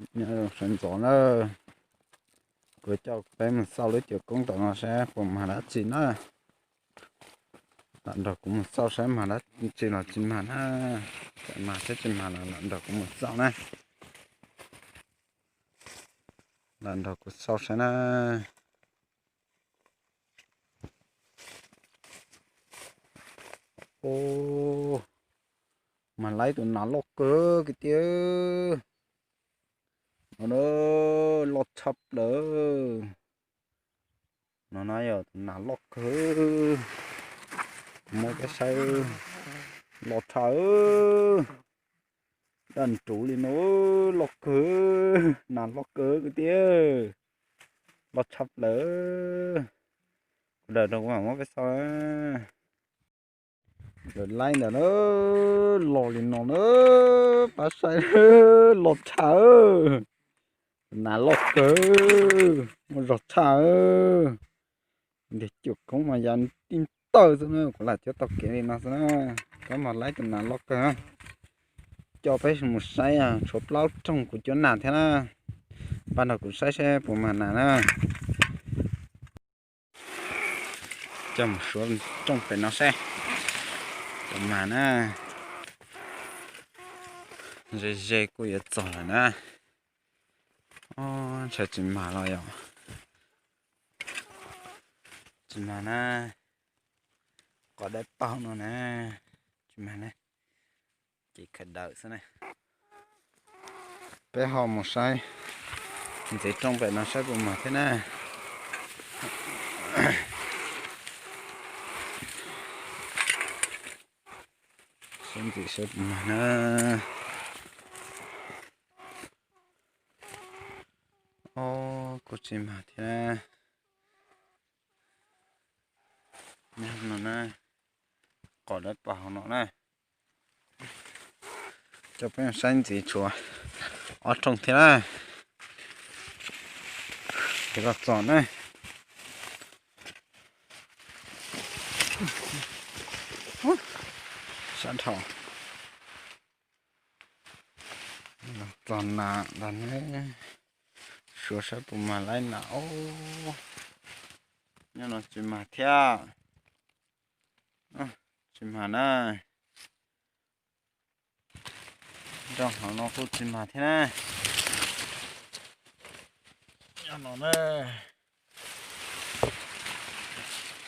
Nyob zoo sawv ntxov na, kuv coj peb mus xauj lub cawv koob tom no saib puas mag dab tsi na. Lam nrog kuv mus xauj saib mag dab tsi los tsis mag na. Txawm mag thiab tsis mag los lam nrog kuv mus xauj na. Lam nrog kuv xauj saib na. Ub, mag laib tus nas loj kawg kiag tiag. No na, loj tshaj plaws. No na yog tus nas loj kawg. Muab peb saib, loj tshaj. Daj nruv li no, loj kawg, nas loj kawg kiag tiag. Loj tshaj plaws. Kuv daws rau kuv mam muab peb xauj. Lawv laib ntawm na, los li no na, pab saib, loj tshaj. Nas loj kawg, muaj zog tshaj. Ntiag cuam koob mas ya tib tawg xwb na, kuv lam coj taug kev li no xwb na. Peb mag laib tus nas loj kawg. Coj peb mus saib, tshuav plaub rooj kuv cuab nas thiab na. Pab nrog kuv saib saib puas mag nas na. Coj mus suav rooj pem no saib puas mag na. Ze ze kuj yuav txog lawm na. Ob, ntshe tsis mag los yog. Tsis mag na. Qos dawb paug no na. Tsis mag na. Ces khaws dawm xwb na. Peb ho mus saib ntxiv rooj pem no saib puas mag thiab na. Saib ntxiv saib puas mag na. Ob, kuj tsis mag thiab. Nyob no na, qos dawb paug hauv no na. Coj peb saib ntxiv tshuav ob rooj thiab na. Ces los txog na. Sab dhau. Los txog nas ntag ne. Suav saib puas mag laib nas. Ob, nyob no tsis mag thiab. Tsis mag na. Nroog hauv no kuj tsis mag thiab na. Nyob no na.